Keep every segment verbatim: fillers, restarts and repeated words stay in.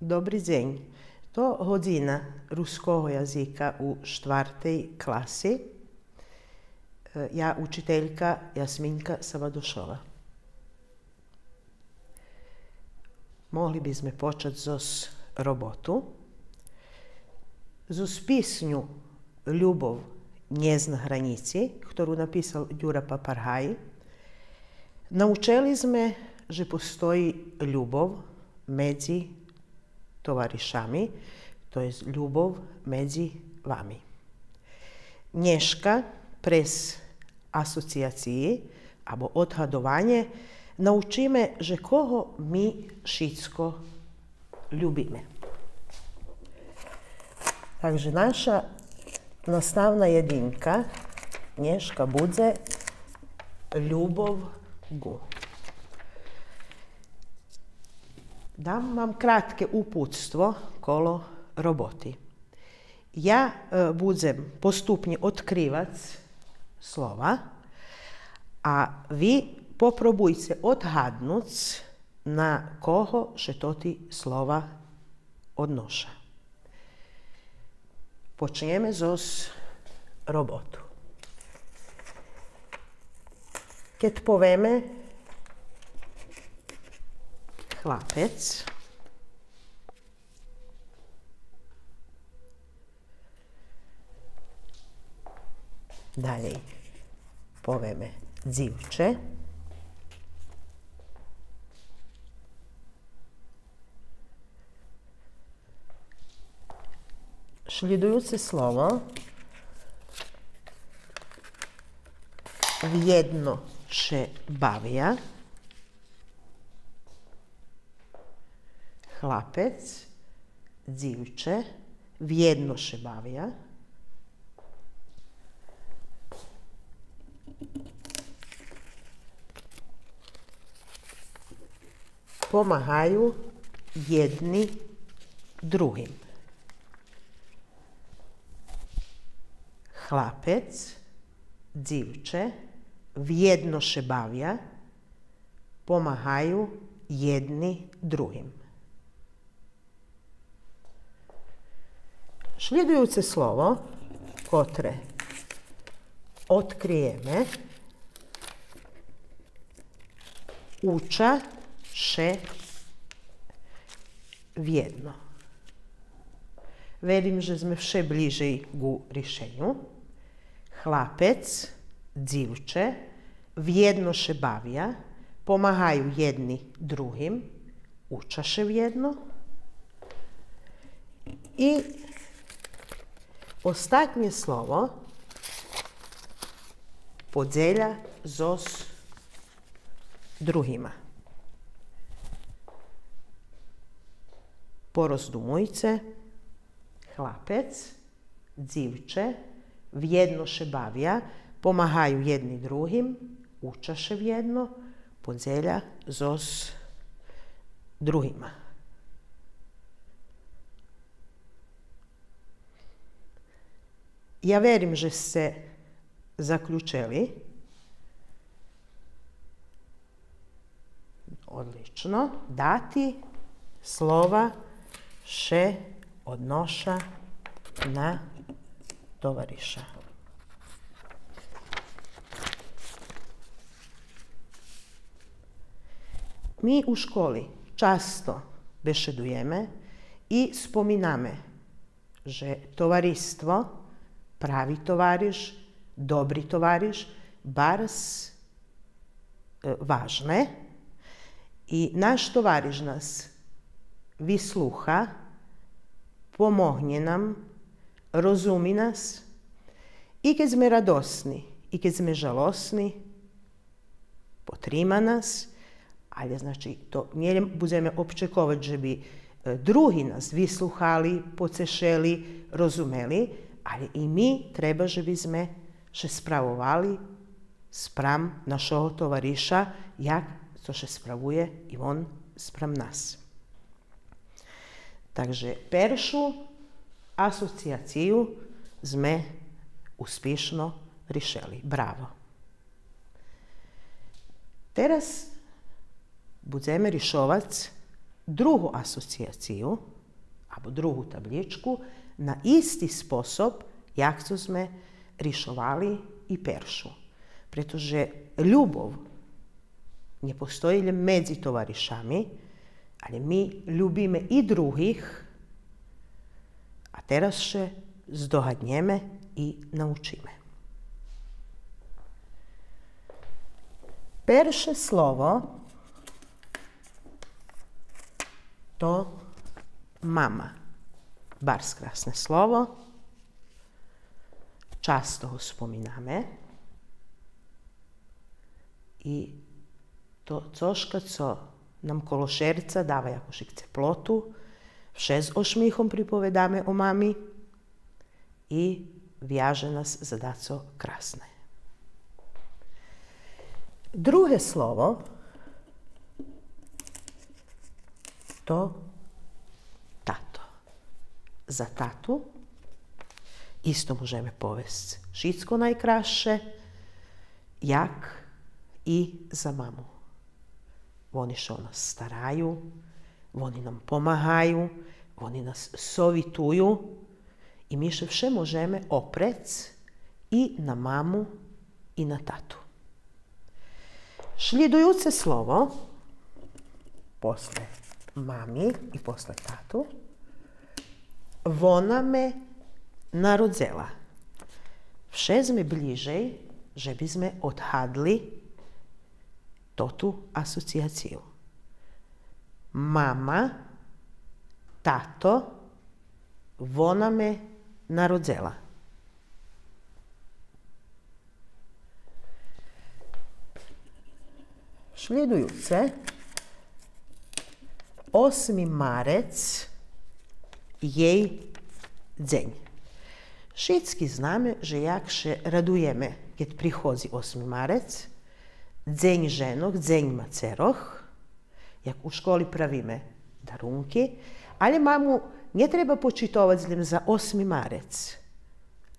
Добри дзень. То годзина руского язика у штвартей класи. Е, я учителька Ясминка Сабадошова. Могли би зме почац зоз роботу. Зоз писню Любов нє зна гранїци, хтору написал Дюра Папаргаї, научели зме же постої любов медзи товаришами, то єст любов медзи вами. Нєшка през асоцияциї або одгадованє научиме же кого ми шицко любиме. Так же наша наставна єдинка нєшка будзе любов ґу. Дам вам кратке упутство коло роботи. Я, е, будзем поступнє одкривац слова, а ви попробуйце одгаднуц на кого ше тоти слова одноша. Почнєме зоз роботу. Кед повеме хлапец, далєй повеме дзивче, шлїдуюце слово вєдно ше бавя. Хлапец, дзивче, вєдно ше бавя. Помагаю єдни другим. Хлапец, дзивче, вєдно ше бавя, помагаю єдни другим. Шлїдуюце слово, котре одкриєме, уча ше вєдно. Верим же зме вше блїжей ґу ришеню. Хлапец, дзивче, вєдно ше бавя, помагаю єдни другим, уча ше вєдно. И остатнє слово, подзеля зоз другима. Пороздумуйце. Хлапец, дзивче, вєдно ше бавя, помагаю єдни другим, уча ше вєдно, подзеля зоз другима. Я верим же сце заключели. Одлично. Дати слова ше одноша на товариша. Ми у школи часто бешедуєме и споминаме же товариство, прави товариш, добри товариш, барз, е, важне. И наш товариш нас вислуха, помогнє нам, розуми нас. И кед зме радосни, и кед зме жалосни, потрима нас, алє, значи, то нє будземе обчековац же би, е, други нас вислухали, поцешели, розумели, алє и ми треба же би зме ше справовали спрам нашого товариша, як цо ше справує и вон спрам нас. Так же першу асоцияцию зме успишно ришели. Браво! Тераз будземе ришовац другу асоцияцию, або другу табличку на исти способ як цо зме ришовали и першу. Прето же любов нє постої лєм медзи товаришами, але ми любиме и других, а тераз ше здогаднєме и научиме. Перше слово то мама. Барз красне слово. Часто го споминаме. И то цошка цо нам коло шерца дава якуш теплоту. Вше з ошмихом приповедаме о мами и вяже нас за дацо красне. Друге слово то тато. За тату исто можеме повесц шицко найкрасше, як и за маму. Вони ше о нас стараю, вони нам помагаю, вони нас совитую и ми ше вше можеме опрец и на маму и на тату. Шлїдуюце слово после мами и после тату, вона ме народзела. Вше зме блїжей же би зме одгадли тоту асоцияцию. Мама, тато, вона ме народзела. Шлїдуюце, осми марец, єй дзень. Шицки знаме же як ше радуєме кед приходзи осми марец, Дзень женох, Дзень мацерох, як у школи правиме дарунки, але маму нє треба почитовац лєм за осми марец,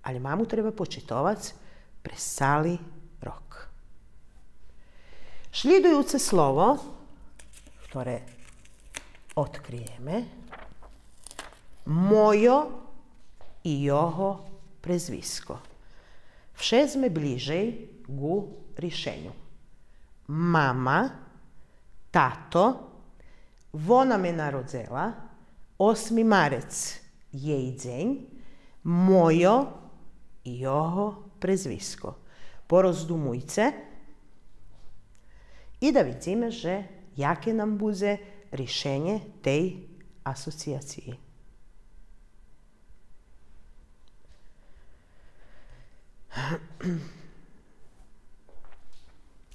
але маму треба почитовац през цали рок. Шлїдуюце слово, хторе одкриєме, мойо и його презвиско. Вше зме блїжей ґу ришеню. Мама, тато, вона ме народзела, осми марец єй дзень, мойо и його презвиско. Пороздумуйце и да видзиме же яке нам будзе ришенє тей асоцияциї.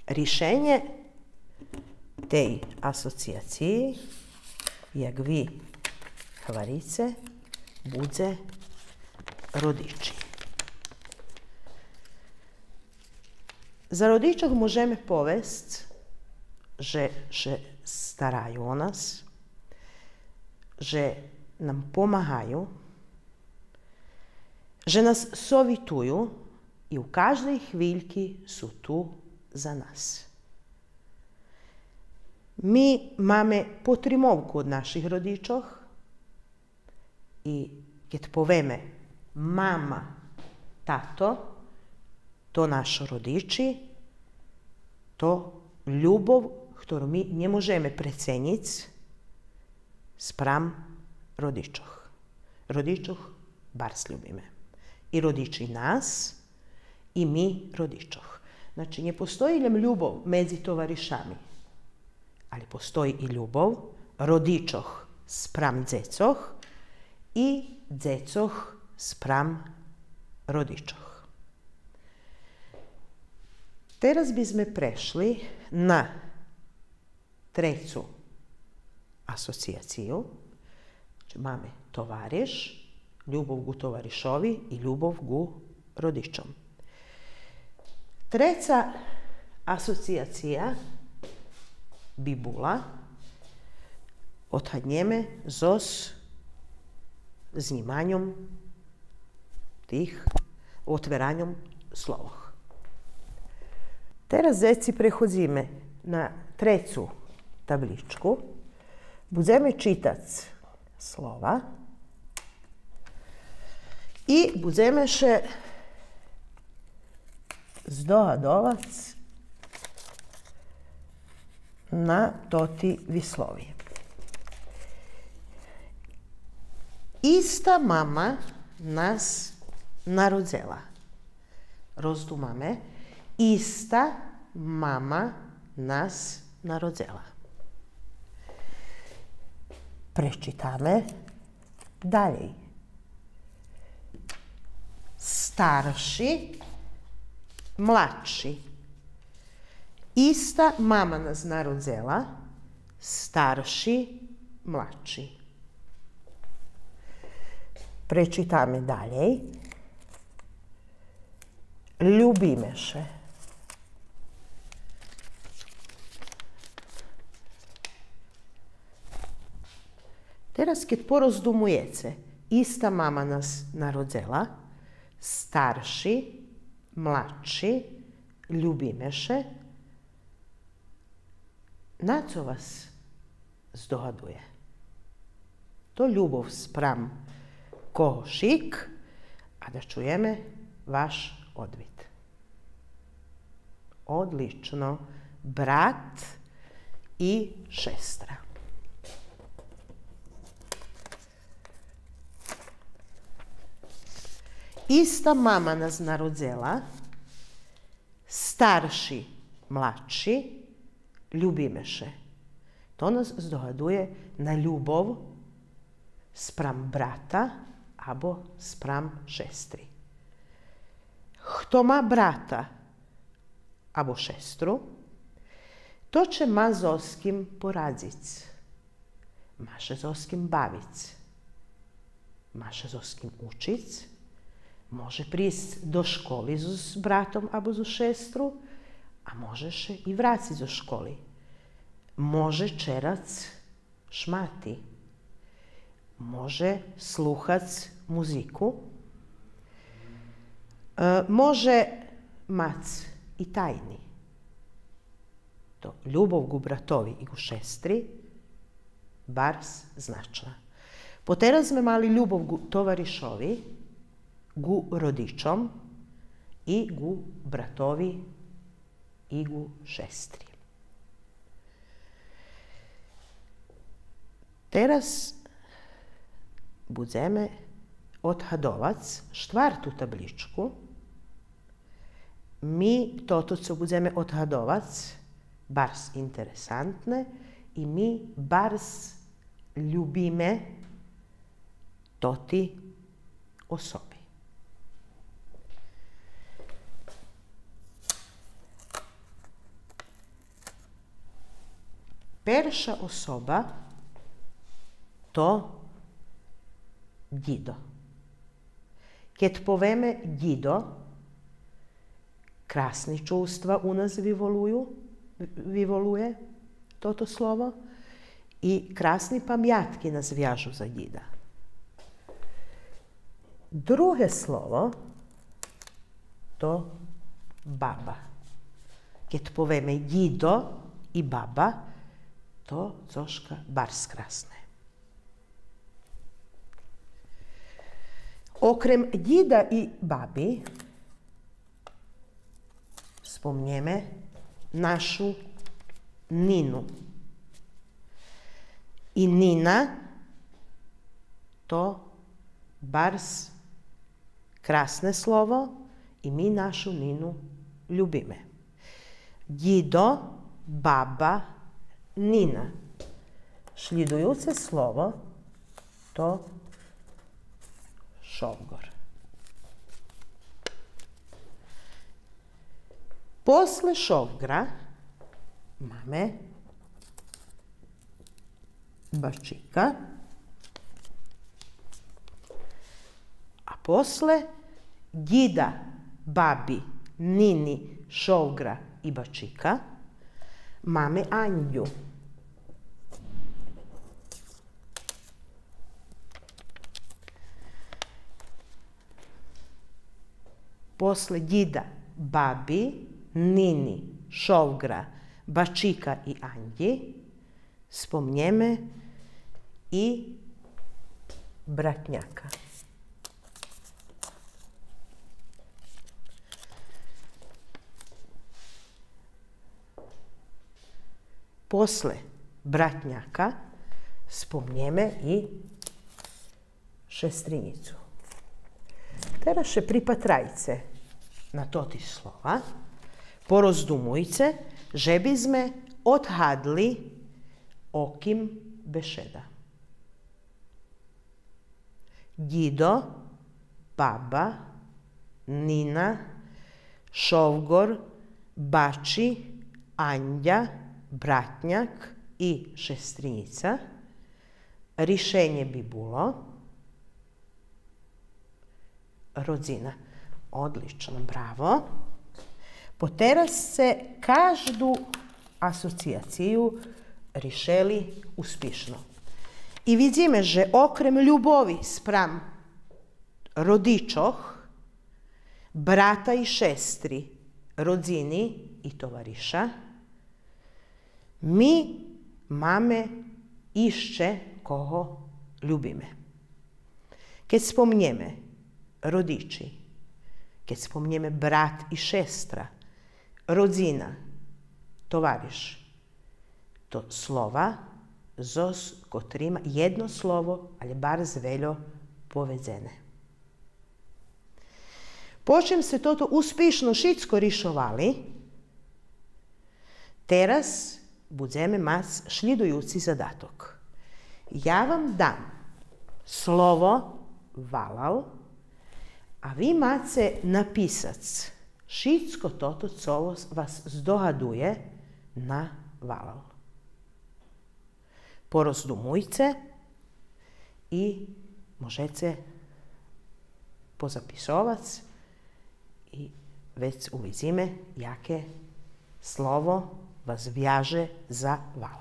Ришенє тей асоцияциї, як ви гварице, будзе родичи. За родичох можеме повесц же ше стараю о нас, же нам помагаю, же нас совитую и у каждей хвильки су ту за нас. Ми маме потримовку од наших родичох и кед повеме мама, тато, то нашо родичи, то любов хтору ми нє можеме преценїц спрам родичох. Родичох барз любиме. И родичи нас, и ми родичох. Значи, нє постої лєм любов медзи товаришами, але постої и любов родичох спрам дзецох и дзецох спрам родичох. Тераз би зме прешли на трецу асоцияцию. Значи, маме товариш, любов ґу товаришови и любов ґу родичом. Треца асоцияция би була, одгаднєме зоз знїманьом тих, отвераньом словох. Тераз, дзеци, преходзиме на трецу табличку. Будземе читац слова И будземе ше здогадовац на тоти вислови. Иста мама нас народзела. Роздумаме. Иста мама нас народзела. Пречитаме далєй. Старши, младши. Иста мама нас народзела, старши, младши. Пречитаме далєй. Любиме ше. Тераз, кед пороздумуєце, иста мама нас народзела, старши, младши, любиме ше, на цо вас здогадує? То любов спрам когошик, а да чуєме ваш одвит. Одлично. Брат и шестра. Иста мама нас народзела, старши, младши, любиме ше. То нас здогадує на любов спрам брата або спрам шестри. Хто ма брата або шестру, то ше ма зоз ким порадзиц, ма ше зоз ким бавиц, ма ше зоз ким учиц, може присц до школи зоз братом або зоз шестру, а може ше и врациц зоз школи. Може черац шмати. Може слухац музику. Е, може мац и тайни. То любов ґу братови и ґу шестри барз значна. Потераз зме мали любов ґу товаришови, ґу родичом и ґу братови и ґу шестри. Тераз будземе одгадовац штварту табличку. Ми тото цо будземе одгадовац барз интересантне и ми барз любиме тоти особи. Перша особа то дїдо. Кед повеме дїдо, красни чувства у нас виволую, виволує тото слово, и красни памятки нас вяжу за дїда. Друге слово то баба. Кед повеме дїдо и баба, то цошка барз красне. Окрем дїда и баби, спомнєме нашу нину. И нина то барз красне слово, и ми нашу нину любиме. Дїдо, баба, нина. Шлїдуюце слово то шовґор. После шовґра маме бачика, а после дїда, баби, нини, шовґра и бачика маме андю. После дїда, баби, нини, шовґра, бачика и андї спомнєме и братняка. После братняка спомнєме и шестринїцу. Тераз ше припатрайце на тоти слова, пороздумуйце, же бизме одгадли о ким бешеда. Дїдо, баба, нина, шовґор, бачи, андя, братняк и шестринїца. Ришенє би було родзина. Одлично, браво. Потераз сце кажду асоцияцию ришели успишно. И видзиме же окрем любови спрам родичох, брата и шестри, родзини и товариша, ми маме ище кого любиме. Кед спомнєме родичи, кед спомнєме брат и шестра, родзина, товариш, то слова зоз котрима, єдно слово, алє барз вельо поведзене. Почим сце тото успишно шицко ришовали, тераз будземе мац шлїдуюци задаток. Я вам дам слово валал, а ви маце написац шицко тото цо вас здогадує на валал. Пороздумуйце и можеце позаписовац и вец увидзиме яке слово вас вяже за валал.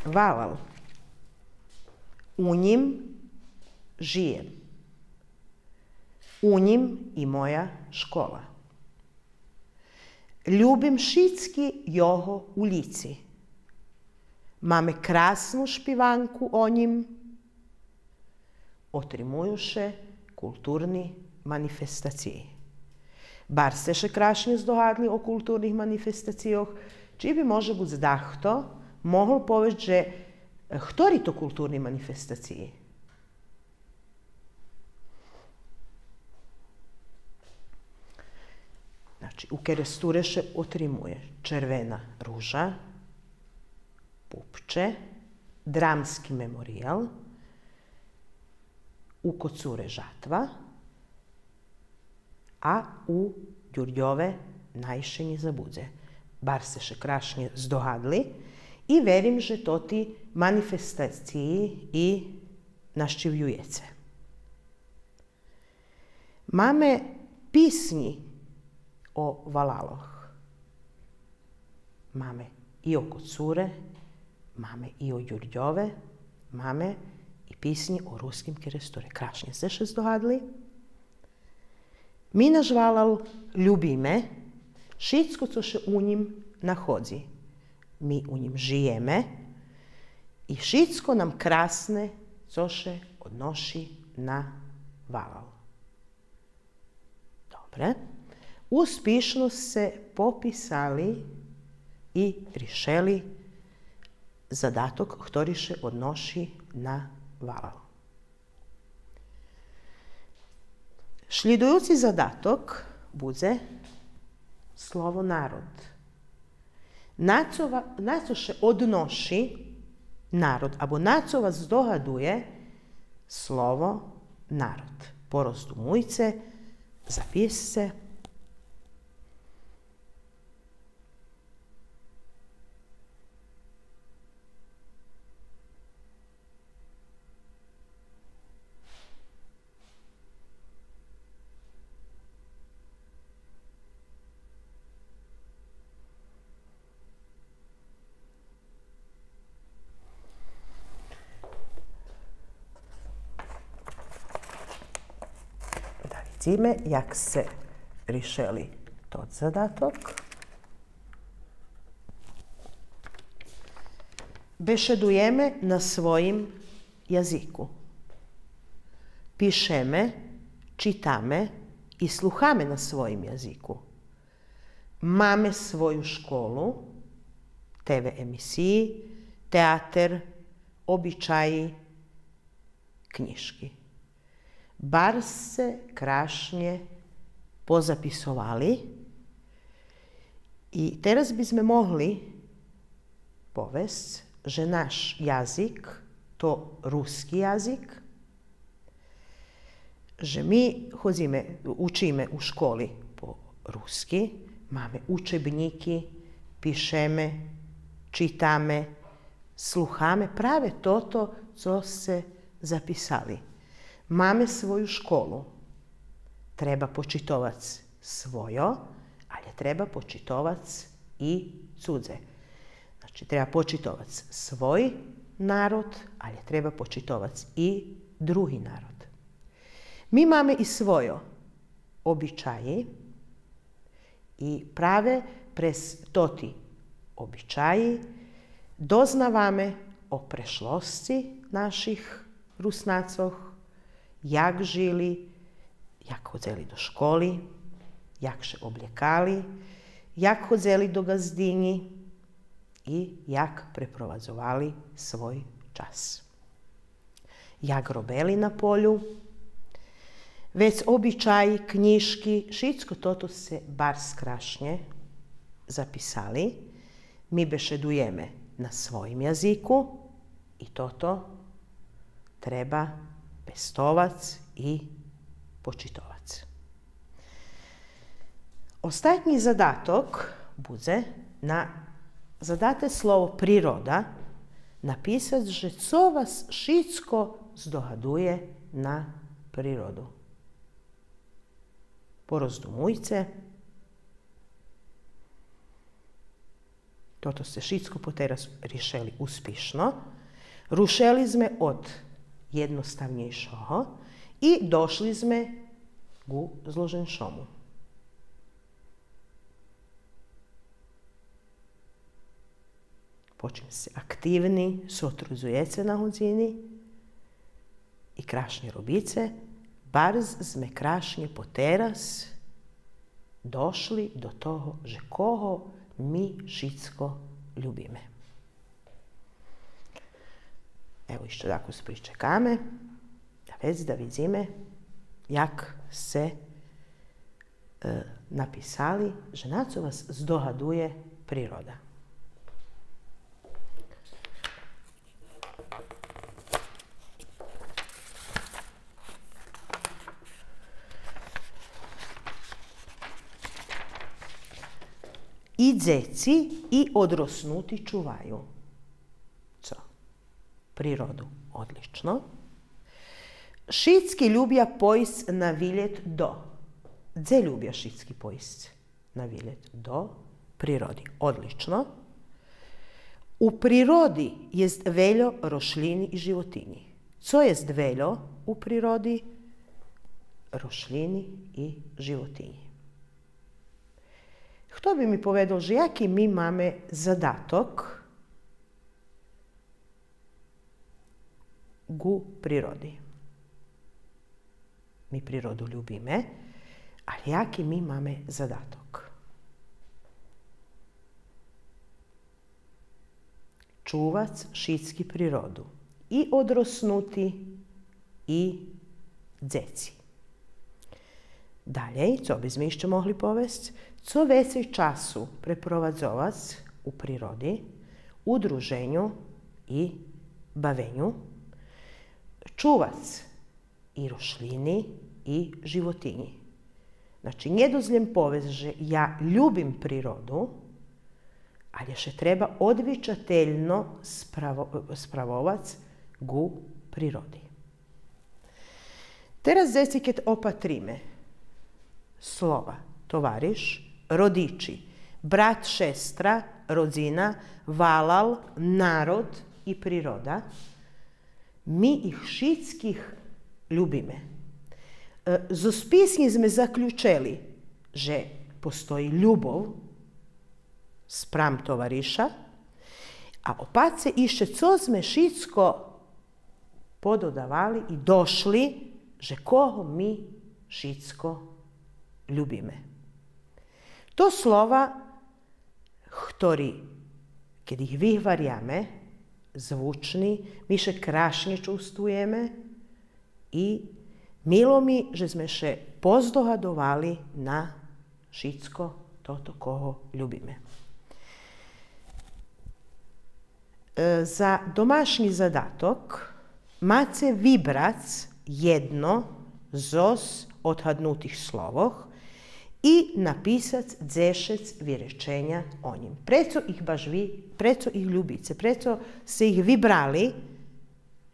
Валал. У нїм жиєм. У нїм и моя школа. Любим шицки його улїци. Маме красну шпиванку о нїм. Отримую ше културни манифестациї. Барз сце ше крашнє здогадли о културних манифестацийох, чи би, може буц, дахто могол повесц же, е, хтори то културни манифестациї? Значи, у Керестуре ше отримує Червена ружа, Пупче, Драмски мемориял, у Коцуре Жатва, а у Дюрдьове Най ше нє забудзе. Барз сце ше крашнє здогадли и верим же тоти манифестациї и нащивюєце. Маме писнї о валалох. Маме и о Коцуре, маме и о Дюрдьове, маме и писнї о Руским Керестуре. Крашнє сце ше здогадли. Ми наш валал любиме, шицко цо ше у нїм находзи. Ми у нїм жиєме и шицко нам красне цо ше одноши на валал. Добре. Успишно сце пописали и ришели задаток хтори ше одноши на валал. Шлїдуюци задаток будзе слово народ. На цо ва-, на цо ше одноши народ, або на цо вас здогадує слово народ? Пороздумуйце, запишце. Да видзиме як сце ришели тот задаток. Бешедуєме на своїм язику. Пишеме, читаме и слухаме на своїм язику. Маме свою школу, Т В емисиї, театер, обичаї, кнїжки. Барз сце крашнє позаписовали. И тераз би зме могли повесц же наш язик, то руски язик, же ми ходзиме, учиме у школи по руски, маме учебнїки, пишеме, читаме, слухаме праве тото цо сце записали. Маме свою школу. Треба почитовац свойо, алє треба почитовац и цудзе. Значи, треба почитовац свой народ, алє треба почитовац и други народ. Ми маме и свойо обичаї и праве през тоти обичаї дознаваме о прешлосци наших Руснацох, як жили, як ходзели до школи, як ше облєкали, як ходзели до ґаздинї и як препровадзовали свой час. Як робели на полю, вец обичаї, кнїжки, шицко тото сце барз крашнє записали. Ми бешедуєме на своїм язику и тото треба пестовац и почитовац. Остатнї задаток будзе на задате слово природа написац же цо вас шицко здогадує на природу. Пороздумуйце. Тото сце шицко потераз ришели успишно. Рушели зме од єдноставнєйшого и дошли зме ґу зложеншому. Почим сце активни, сотрудзуєце на годзини и крашнє робице, барз зме крашнє потераз дошли до того же кого ми шицко любиме. Ево, ище дакус причекаме, а вец да видзиме як сце, е, написали же на цо вас здогадує природа. И дзеци и одроснути чуваю. Цо? Природу. Одлично. Шицки любя пойсц на вилєт до. Дзе любя шицки пойсц? На вилєт до природи. Одлично. У природи єст вельо рошлїни и животинї. Цо єст вельо у природи? Рошлїни и животинї. Хто би ми поведол же яки ми маме задаток ґу природи? Ми природу любиме, алє яки ми маме задаток? Чувац шицки природу. И одроснути, и дзеци. Далєй, цо би зме ище могли повесц? Цо вецей часу препровадзовац у природи, у друженю и бавеню, чувац и рошлїни и животинї. Значи, нє досц лєм повесц же я любим природу, алє ше треба одвичательно справо-, справовац ґу природи. Тераз, дзеци, кед опатриме слова товариш, родичи, брат, шестра, родзина, валал, народ и природа, ми их шицких любиме. Е, зоз писнї зме заключели же постої любов спрам товариша, А опатьце ище цо зме шицко пододавали и дошли же кого ми шицко любиме. То слова хтори, кед их вигваряме, звучни, ми ше крашнє чувствуєме и мило ми же зме ше поздогадовали на шицко тото кого любиме. Е, за домашнї задаток маце вибрац єдно зоз одгаднутих словох и написац дзешец виреченя о нїм. Прецо их баш ви, прецо их любице, прецо сце их вибрали,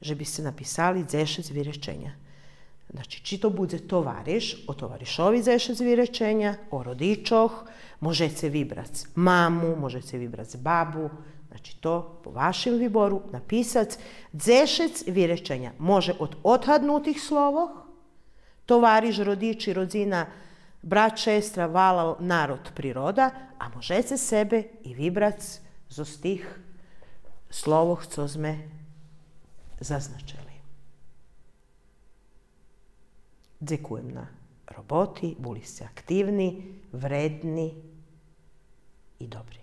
же би сце написали дзешец виреченя. Значи, чи то будзе товариш, о товаришови дзешец виреченя, о родичох, можеце вибрац маму, можеце вибрац бабу, значи, то по вашим вибору написац дзешец виреченя. Може од одгаднутих словох, товариш, родичи, родзина, брат, шестра, валал, народ, природа, а можеце себе и вибрац зоз тих словох цо зме зазначели. Дзекуєм на роботи, були сце активни, вредни и добри.